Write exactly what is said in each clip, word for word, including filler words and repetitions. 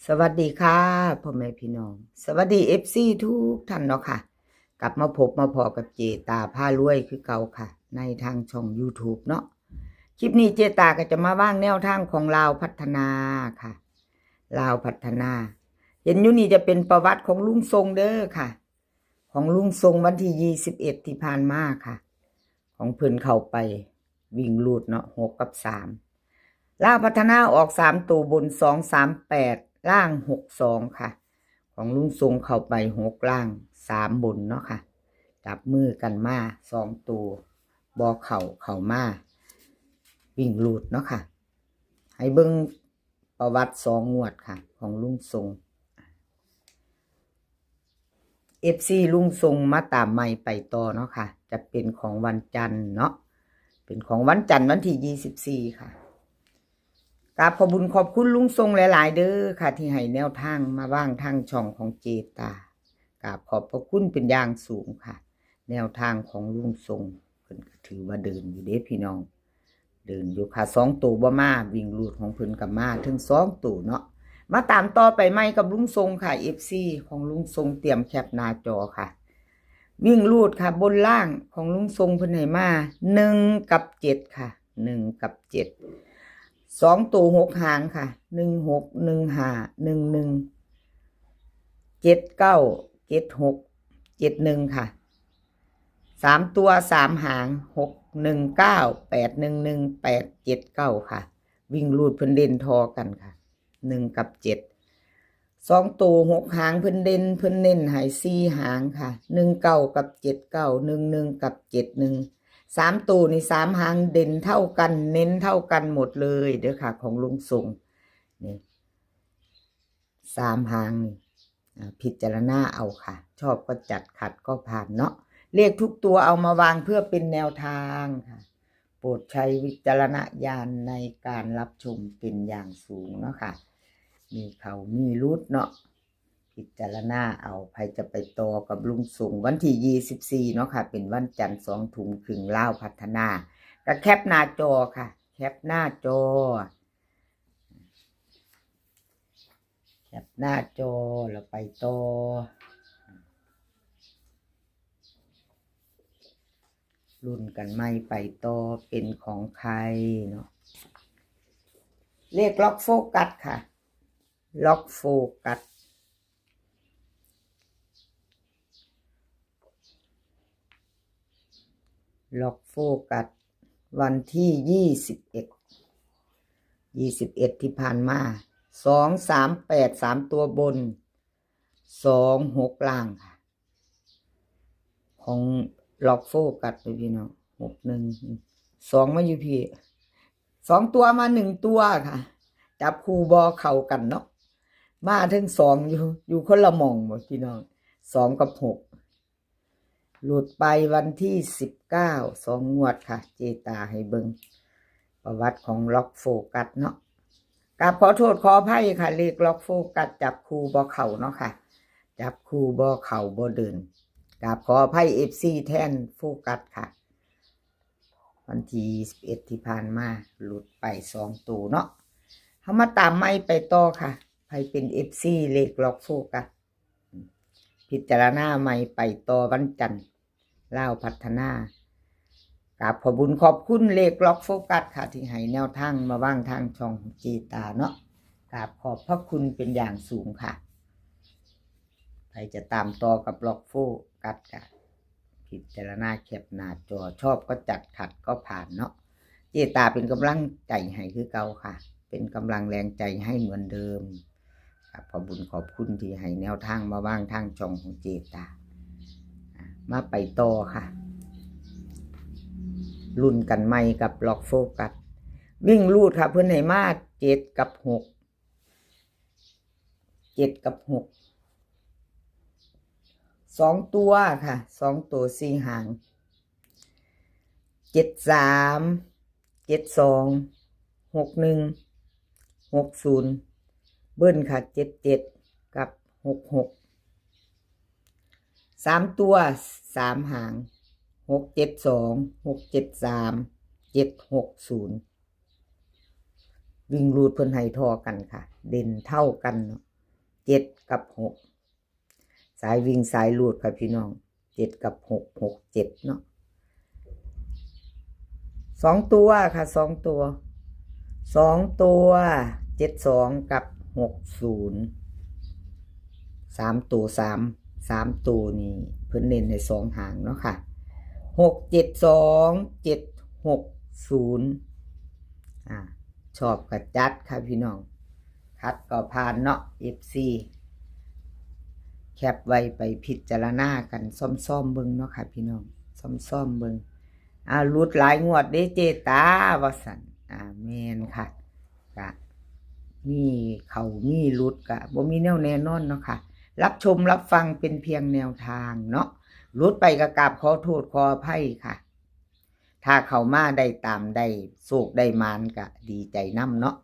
สวัสดีค่ะ พ่อแม่พี่น้อง สวัสดี เอฟซี ทุกท่านเนาะค่ะ กลับมาพบมาพ้อกับเจตาพารวยคือเก่าค่ะ ในทางช่อง YouTube เนาะ คลิปนี้เจตาก็จะมาวางแนวทางของลาวพัฒนาค่ะ ลาวพัฒนา เห็นอยู่นี่จะเป็นประวัติของลุงทรงเด้อค่ะ ของลุงทรงวันที่ยี่สิบเอ็ดที่ผ่านมาค่ะ ของเพิ่นเข้าไปวิ่งรูดเนาะ หกกับสาม ลาวพัฒนาออกสามตัวบน สองสามแปด ล่าง หกสอง ค่ะ ของลุงทรงเข้าไป หก ล่าง สาม บนเนาะค่ะ จับมือกันมาสองตัว บ่เข้า เข้ามา วิ่งรูดเนาะค่ะ ให้เบิ่งประวัติสองงวดค่ะ ของลุงทรง เอฟซี ลุงทรงมาตามใหม่ไปต่อเนาะค่ะ จะเป็นของวันจันทร์เนาะ เป็นของวันจันทร์วันที่ยี่สิบสี่ค่ะ กราบขอบบุญขอบคุณลุงทรงหลายๆ เด้อค่ะ ที่ให้แนวทางมาวางทางช่องของเจตา กราบขอบพระคุณเป็นอย่างสูงค่ะ แนวทางของลุงทรงเพิ่นก็ถือว่าเดินอยู่เด้พี่น้อง เดินอยู่ค่ะ สองตัวบ่มา วิ่งรูดของเพิ่นก็มาถึงสองตัวเนาะ มาตามต่อไปใหม่กับลุงทรงค่ะ เอฟซี ของลุงทรงเตรียมแคปหน้าจอค่ะ วิ่งรูดค่ะ บนล่างของลุงทรงเพิ่นให้มา หนึ่ง กับ เจ็ด ค่ะ หนึ่ง กับ เจ็ด สองตัวหกหางค่ะ หนึ่งหก หนึ่งห้า หนึ่งหนึ่ง เจ็ดเก้า เจ็ดหก เจ็ดหนึ่ง ค่ะ สามตัวสามหาง หกหนึ่งเก้า แปดหนึ่งหนึ่ง แปดเจ็ดเก้า ค่ะ วิ่งรูดเพิ่นเด่นทอกันค่ะ หนึ่ง กับ เจ็ด สองตัวหกหางเพิ่นเด่น เพิ่นเน้นให้สี่หางค่ะ หนึ่งเก้า กับ เจ็ดเก้า หนึ่งหนึ่ง กับ เจ็ดหนึ่ง สามตัวนี่สามหางเด่นเท่ากัน เน้นเท่ากันหมดเลยเด้อค่ะ ของลุงทรง นี่ สามหางนี่ อ่า พิจารณาเอาค่ะ ชอบก็จัด ขัดก็ผ่านเนาะ เลขทุกตัวเอามาวางเพื่อเป็นแนวทางค่ะ โปรดใช้วิจารณญาณในการรับชมเป็นอย่างสูงเนาะค่ะ มีเข้ามีหลุดเนาะ พิจารณาเอา ไผจะไปต่อกับลุงทรงวันที่ยี่สิบสี่เนาะค่ะ เป็นวันจันทร์สองทุ่มครึ่ง ลาวพัฒนา ก็แคปหน้าจอค่ะ แคปหน้าจอ แคปหน้าจอแล้วไปต่อ ลุ้นกันใหม่ไปต่อเป็นของใครเนาะ เลขล็อกโฟกัสค่ะ ล็อกโฟกัส ล็อกโฟกัส วันที่ยี่สิบเอ็ด ยี่สิบเอ็ดที่ผ่านมา สองสามแปด สามตัวบน สองหก ล่างค่ะ ของล็อกโฟกัสเลยพี่น้อง หกหนึ่ง สองมาอยู่พี่ สองตัวมาหนึ่งตัวค่ะ จับคู่บ่เข้ากันเนาะ มาทั้งสองอยู่ อยู่คนละหม่องบ่พี่น้อง สองกับหก หลุดไปวันที่สิบเก้า สองงวดค่ะ เจตาให้เบิ่งประวัติของล็อกโฟกัสเนาะ กราบขอโทษขออภัยค่ะ เลขล็อกโฟกัสจับคู่บ่เข้าเนาะค่ะ จับคู่บ่เข้าบ่เดิน กราบขออภัย เอฟซี แทนโฟกัสค่ะ วันที่ยี่สิบเอ็ดที่ผ่านมา หลุดไปสองตัวเนาะ เฮามาตามใหม่ไปต่อค่ะ ไผเป็น เอฟซี เลขล็อกโฟกัส พิจารณาใหม่ไปต่อวันจันทร์ ลาวพัฒนา กราบขอบบุญขอบคุณเลขล็อกโฟกัสค่ะ ที่ให้แนวทางมาวางทางช่องเจตาเนาะ กราบขอบพระคุณเป็นอย่างสูงค่ะ ไผจะตามต่อกับล็อกโฟกัสค่ะ พิจารณาแคปหน้าจอ ชอบก็จัด ขัดก็ผ่านเนาะ เจตาเป็นกำลังใจให้คือเก่าค่ะ เป็นกำลังแรงใจให้เหมือนเดิม ครับ ขอบบุญขอบคุณที่ให้แนวทางมาวางทางช่องของเจตา อ่ะ มาไปต่อค่ะ ลุ้นกันใหม่กับล็อกโฟกัส วิ่งรูดค่ะ เพิ่นให้มาเจ็ดกับหก เจ็ดกับหก สองตัวค่ะ สองตัวสี่หาง เจ็ดสาม เจ็ดสอง หกหนึ่ง หกศูนย์ เบิ้ลค่ะ เจ็ดเจ็ด กับ หกหก สามตัวสามหาง หกเจ็ดสอง หกเจ็ดสาม เจ็ดหกศูนย์ วิ่งรูดเพิ่นให้ทอกันค่ะ เด่นเท่ากันเนาะ เจ็ดกับหก สายวิ่งสายรูดค่ะพี่น้อง เจ็ดกับหก หกเจ็ดเนาะ สองตัวค่ะ สองตัว สองตัว เจ็ดสอง กับ หกศูนย์ สามตัว สาม สามตัวนี่เพิ่นเน้นให้สองหางเนาะค่ะ หกเจ็ดสอง เจ็ดหกศูนย์ อ่า ชอบก็จัดค่ะพี่น้อง ขัดก็ผ่านเนาะ เอฟซี แคปไว้ไปพิจารณากันซ่อมๆเบิ่งเนาะค่ะพี่น้อง ซ่อมๆเบิ่ง อ่า หลุดหลายงวดเด้เจตา ว่าซั่น อ่า แม่นค่ะ กะมีเข้ามีหลุด กะบ่มีแนวแน่นอนเนาะค่ะ รับชมรับฟังเป็นเพียงแนวทางเนาะ หลุดไปกะกราบขอโทษขออภัยค่ะ ถ้าเข้ามาได้ตามได้โชคได้หมานกะดีใจนำเนาะ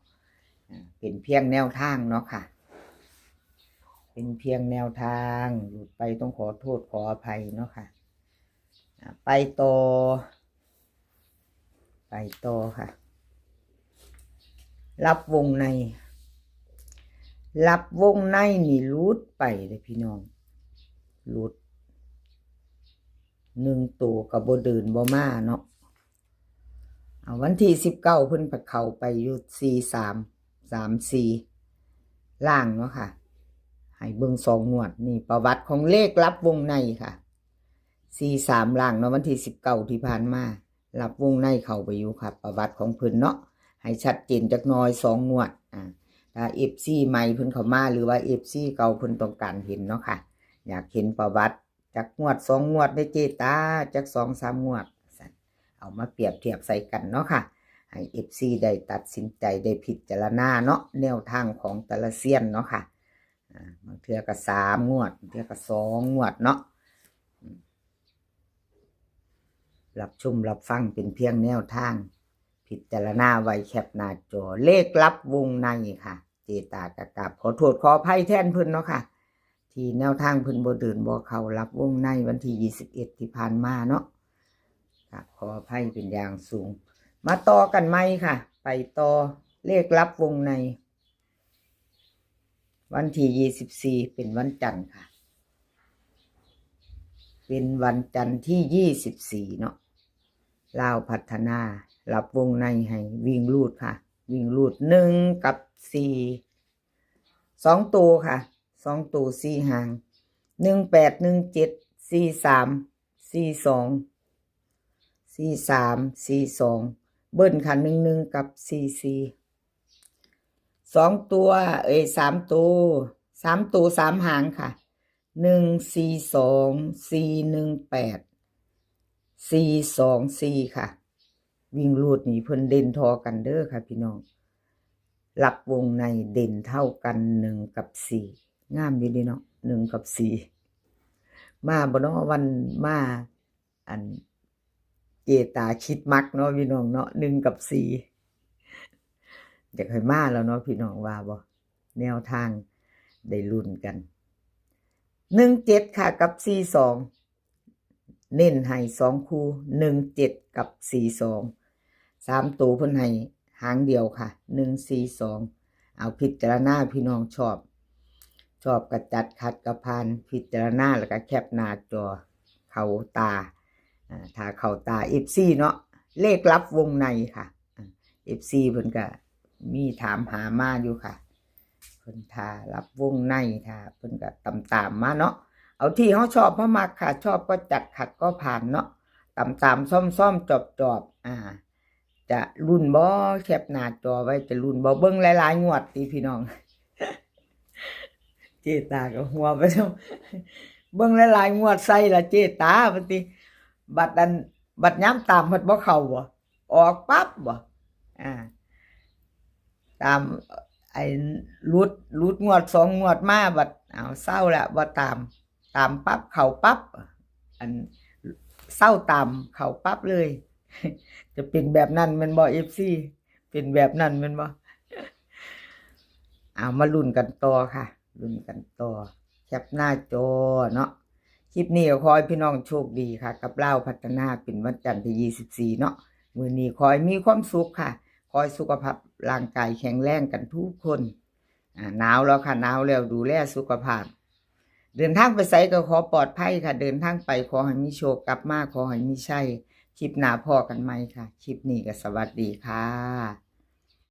อ่า เป็นเพียงแนวทางเนาะค่ะ เป็นเพียงแนวทาง หลุดไปต้องขอโทษขออภัยเนาะค่ะ อ่า ไปต่อ ไปต่อค่ะ รับวงใน รับวงในนี่หลุดไปเลยพี่น้อง หลุด หนึ่งตัวก็บ่เดินบ่มาเนาะ เอาวันที่สิบเก้าเพิ่นไปเข้าไปอยู่ สี่สาม สามสี่ ล่างเนาะค่ะ ให้เบิ่งสองงวด นี่ประวัติของเลขรับวงในค่ะ สี่สาม ล่างเนาะ วันที่สิบเก้าที่ผ่านมา รับวงในเข้าไปอยู่ค่ะ ประวัติของเพิ่นเนาะ ให้ชัดเจนจักหน่อยสองงวด อ่า ถ้า เอฟซี ใหม่เพิ่นเข้ามา หรือว่า เอฟซี เก่าเพิ่นต้องการเห็นเนาะค่ะ อยากเห็นประวัติจักงวดสองงวดได้เจตา จักสองสามงวด เอามาเปรียบเทียบใส่กันเนาะค่ะ ให้ เอฟซี ได้ตัดสินใจได้พิจารณาเนาะ แนวทางของแต่ละเซียนเนาะค่ะ อ่า บางเทื่อก็สามงวด บางเทื่อก็สองงวดเนาะ อืม รับชมรับฟังเป็นเพียงแนวทาง พิจารณาไว้แคปหน้าจอ เลขรับวงในค่ะ เจตากะกราบขอโทษขออภัยแทนเพิ่นเนาะค่ะ ที่แนวทางเพิ่นบ่เดินบ่เข้า รับวงในวันที่ยี่สิบเอ็ดที่ผ่านมาเนาะ กราบขออภัยเป็นอย่างสูง มาต่อกันใหม่ค่ะ ไปต่อเลขรับวงใน วันที่ยี่สิบสี่เป็นวันจันทร์ค่ะ เป็นวันจันทร์ที่ยี่สิบสี่เนาะ ลาวพัฒนา รับวงในให้วิ่งรูดค่ะ วิ่งรูดหนึ่งกับสี่ สองตัวค่ะ สองตัวสี่หาง หนึ่งแปด หนึ่งเจ็ด สี่สาม สี่สอง สี่สาม สี่สอง เบิ้ลค่ะ หนึ่งหนึ่ง กับ สี่สี่ สองตัว เอ้ย สามตัว สามตัว สามหางค่ะ หนึ่งสี่สอง สี่หนึ่งแปด สี่สองสี่ ค่ะ วิ่งรูดนี่เพิ่นเด่นทอกันเด้อค่ะพี่น้อง รับวงในเด่นเท่ากัน หนึ่งกับสี่ งามอยู่เด้เนาะ หนึ่งกับสี่ มาบ่เนาะ วันมา อัน เจตาคิดมักเนาะพี่น้องเนาะ หนึ่งกับสี่ อยากให้มาแล้วเนาะพี่น้องว่าบ่ แนวทางได้ลุ้นกัน หนึ่งเจ็ดค่ะ กับ สี่สอง เน้นให้สองคู่ หนึ่งเจ็ด กับ สี่สอง สามตัวเพิ่นให้หางเดียวค่ะ หนึ่งสี่สอง เอาพิจารณาพี่น้องชอบ ชอบกะจัด ขัดกะผ่าน พิจารณาแล้วกะแคปหน้าจอ เข้าตา อ่า ถ้าเข้าตา เอฟซี เนาะ เลขลับวงในค่ะ อ่า เอฟซี เพิ่นกะมีถามหามาอยู่ค่ะ เพิ่นถ้ารับวงใน ถ้าเพิ่นกะตามๆมาเนาะ เอาที่เฮาชอบเฮามักค่ะ ชอบก็จัด ขัดก็ผ่านเนาะ ตามๆซ่อมๆจอบๆ อ่า จะลุ้นบ่ แคปหน้าจอไว้ จะลุ้นบ่ เบิ่งหลายๆงวดติพี่น้อง เจตาก็หัวไปแล้ว เบิ่งหลายๆงวดใส่ละเจตา บัดนี้ บัดอัน บัดยามตามเพิ่นบ่เข้าบ่ ออกปั๊บบ่ อ่า ตาม ไอ้ หลุด หลุดงวดสองงวดมา บัด เอา เซาละ บ่ตาม ตามปั๊บ เข้าปั๊บ อัน เซาตาม เข้าปั๊บเลย จะเป็นแบบนั้นแม่นบ่ เอฟซี เป็นแบบนั้นแม่นบ่ เอามาลุ้นกันต่อค่ะ ลุ้นกันต่อ แคปหน้าจอเนาะ คลิปนี้ก็ขอให้พี่น้องโชคดีค่ะ กับลาวพัฒนา เป็นวันจันทร์ที่ยี่สิบสี่เนาะ มื้อนี้ขอให้มีความสุขค่ะ ขอให้สุขภาพร่างกายแข็งแรงกันทุกคน อ่า หนาวแล้วค่ะ หนาวแล้ว ดูแลสุขภาพ เดินทางไปไสก็ขอปลอดภัยค่ะ เดินทางไปขอให้มีโชค กลับมาขอให้มีชัย คลิปหน้าพ้อกันใหม่ค่ะ คลิปนี้ก็สวัสดีค่ะ